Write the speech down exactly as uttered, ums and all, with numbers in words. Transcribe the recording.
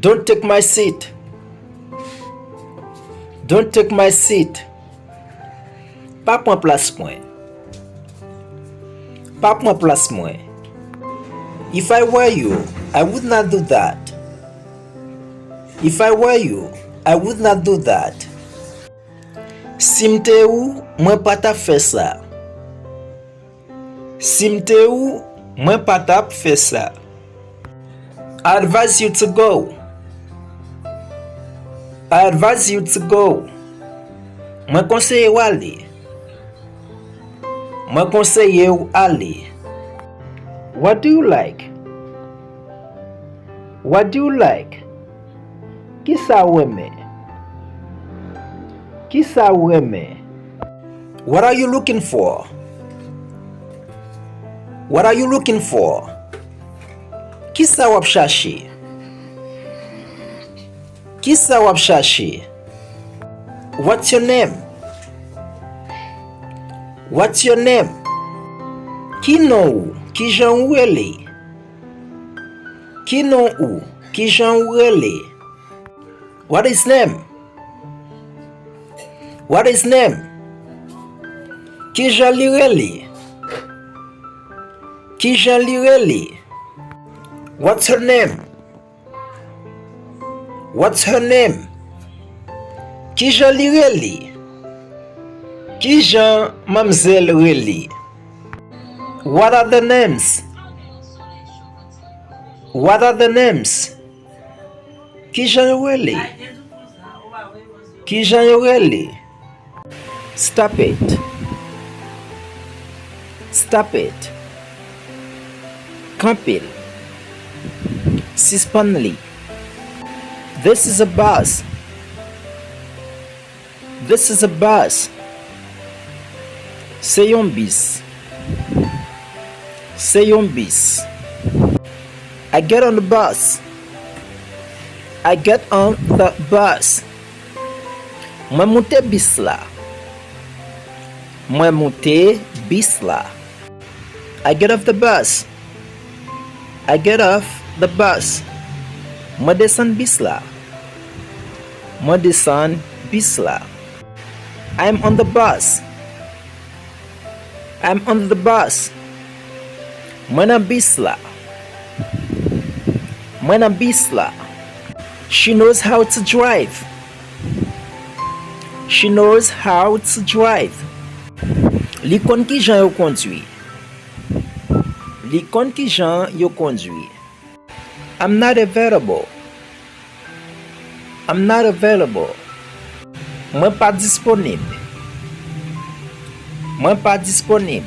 Don't take my seat. Don't take my seat. Pa pran plas mwen. Pa pran plas mwen. If I were you, I would not do that. If I were you, I would not do that. Si m te ou, mwen pa t ap fè sa. Si m te ou, mwen pa t ap fè sa. I advise you to go. I advise you to go. Mwen konseye w ale. Mwen konseye w ale. What do you like? What do you like? Kisa w renmen? Kisa w renmen? What are you looking for? What are you looking for? Kisa w ap chache? Kisa w ap chache? What's your name? What's your name? Ki non ou? Kijan ou rele? Ki non ou? Kijan ou rele? What is name? What is name? Kijan li rele? Kijan li rele? What's her name? What's her name? Kijan li rele? Kijan manmzèl rele? What are the names? What are the names? Kijan yo rele? Kijan yo rele? Stop it. Stop it. Kanpe l. Sispann li. This is a bus. This is a bus. Se yon bis. Se yon bis. I get on the bus. I get on the bus. Mwen moute bis la. Mwen moute bis la. I get off the bus. I get off the bus. Mwen desann bis la. Mwen desann bis la. I'm on the bus. I'm on the bus. Mwen nan bis la. Mwen nan bis la. She knows how to drive. She knows how to drive. Li konn kijan yo kondwi. Li konn kijan yo kondwi. I'm not available. I'm not available. Mwen pa disponib. Mwen pa disponib.